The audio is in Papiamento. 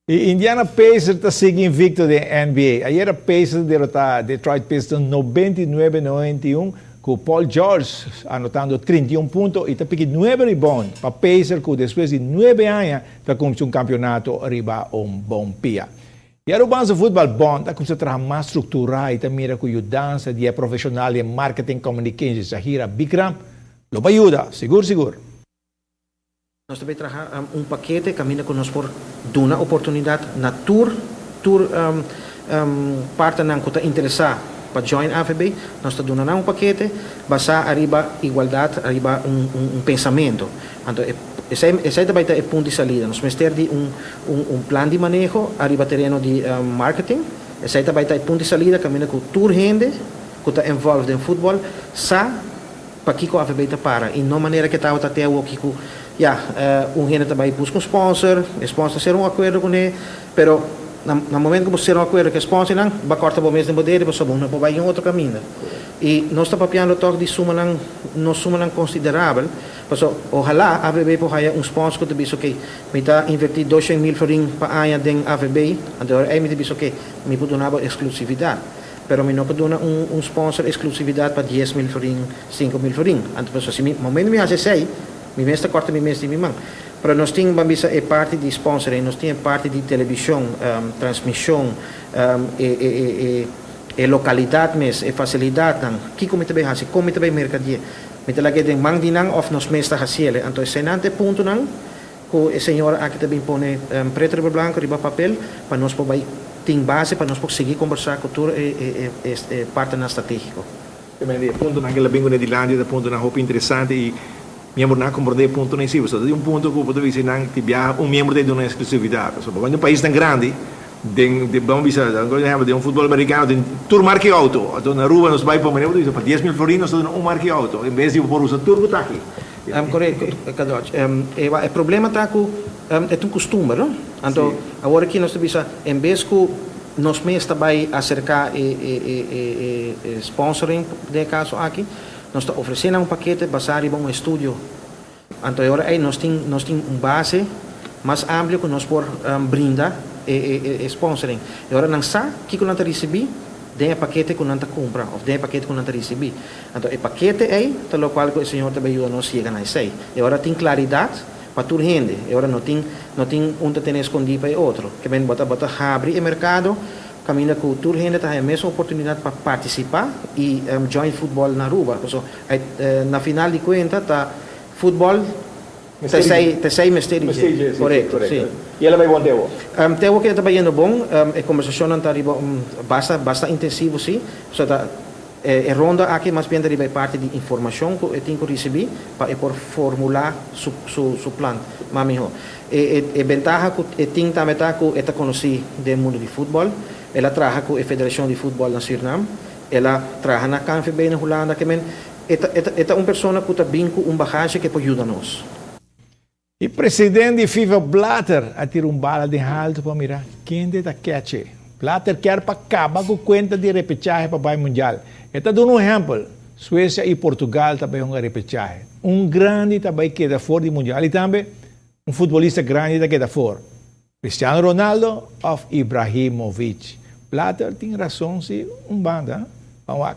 E Indiana Pacers ta sigui invicto den NBA. Ayera Pacers a derota Detroit Pistons 99-91 cu Paul George anotando 31 punto y ta piki 9 rebound pa Pacers cu despues di 9 aña ta cumpli un campeonato riba un bon pia. E Arubaanse Voetbalbond a cuminsa traha mas structura y ta mira cu yudansa di e profesional di marketing communications Shahira Bikram lo bay yuda, sigur sigur. Nos ta bay traha un pakete caminda cu nos por duna oportunidad na tur tur partnernan cu ta interesa pa join AVB. Nos ta duna nan un pakete basa ariba igualdad, ariba un un pensamento. Anto esey esey ta bay ta e punt di salida. Nos mester di un un plan di maneho ariba tereno di marketing. Esey ta bay ta e punt di salida caminda cu tur hende cu ta involved den futbol sa Pakiko AVB ta para y no manera ke tabata te awoki ku ya un hende ta bai buska un sponsor, e sponsor ta sera un akuerdo kuné, pero na na momento ku bo sera un akuerdo ku e sponsornan bo a kòrta bo mes den bo dede pasobra bo no por bai un otro kaminda. Y nos ta papiando tòg di sumanan, no sumanan konsiderabel, pasobra ohalá AVB por haya un sponsor ku ta bisa okey mi ta invertí doshen mil florin pa aña den AVB, anto e ora ei mi ta bisa okey mi por duna bo eksklusividat. Pero mi no por duna un un sponsor exclusividad pa 10,000 florin, 5,000 florin. Anto pasobra si mi momento mi haci esey, mi mes ta corta mi mes di mi man. Pero nos tin, ban bisa, e parti di sponsoring, nos tin e parti di television, transmision, e e e e e localidad mes, e facilidadnan. Kico mi ta bay haci? Con mi ta bay mercadie? Mi ta lag'e den man di nan of nos mes ta haciele? Anto eseynan ta e puntonan Ku e señora aki ta bin pone preto riba blanco riba papel pa nos por bai tin base pa nos por sigui kombersá ku tur e e partnernan strategiko. E puntonan ku el a bin kuné dilanti ta puntonan hopi interesante i miembronan a komprondé e puntonan esei. Pasobra ta di un punto ku bo ta bisa nan ti biaha un miembro ta duna eksklusividat. Pasobra bo bai den paisnan grandi den bamos bisa por ehempel den un futbol amerikano tin tur marka di outo. Anto na Aruba nos bai pa manera bo ta bisa pa 10,000 florin nos ta duna un marka di outo en bes di bo por usa tur ku ta aki. Korekto, Kadòch. E problema ta ku e ta un kustumber, no? Anto awor aki nos ta bisa en bes ku nos mes ta bai aserká e sponsoring den e kaso aki, nos ta ofresé nan un pakete basá riba un estudio. Anto e ora ei nos tin nos tin un base mas amplio ku nos por brinda e sponsoring. E ora nan sa kiko nan ta risibí den e pakete ku nan ta kumpra òf den e pakete ku nan ta risibí. Anto e pakete ei ta lokual ku e Señor ta bay yuda nos yega na esei. E ora tin klaridat pa tur hende. E ora no tin no tin un ta tene eskondí pa e otro. Ke men bo ta bo ta habri e merkado kaminda ku tur hende ta haña mesun oportunidat pa partisipá i join futbòl na Aruba. Paso na final di kuenta ta futbòl ta esei ta esei mester di dje. Korekto, si. I el a bai bon te awor? Te awor ke ta bayendo bon. E kombersashonnan ta riba un basta basta intensivo si. Pasobra ta E ronda aki mas bien ta riba e parti di informashon ku e tin ku risibí pa e por formulá su su plan mas mihó. E e bentaha ku e tin tambe ta ku e ta konosí den mundu di futbòl. El a traha ku e federashon di futbòl na Sürnam. El a traha na KNVB na Hulanda. Ke men e ta e ta e ta un persona ku ta bin ku un bagashi ku e por yuda nos. E president di FIFA Blatter a tira un bala den haltu pa mira kende ta catch e. Blatter kier pa caba cu cuenta di repechahe pa bay mundial. E ta duna un ehempel, Suecia y Portugal ta bay hunga repechahe. Un grandi ta bay keda for di mundial y tambe un futbolista grandi ta keda for, Cristiano Ronaldo of Ibrahimovic. Blatter tin rason si un banda, ban wak.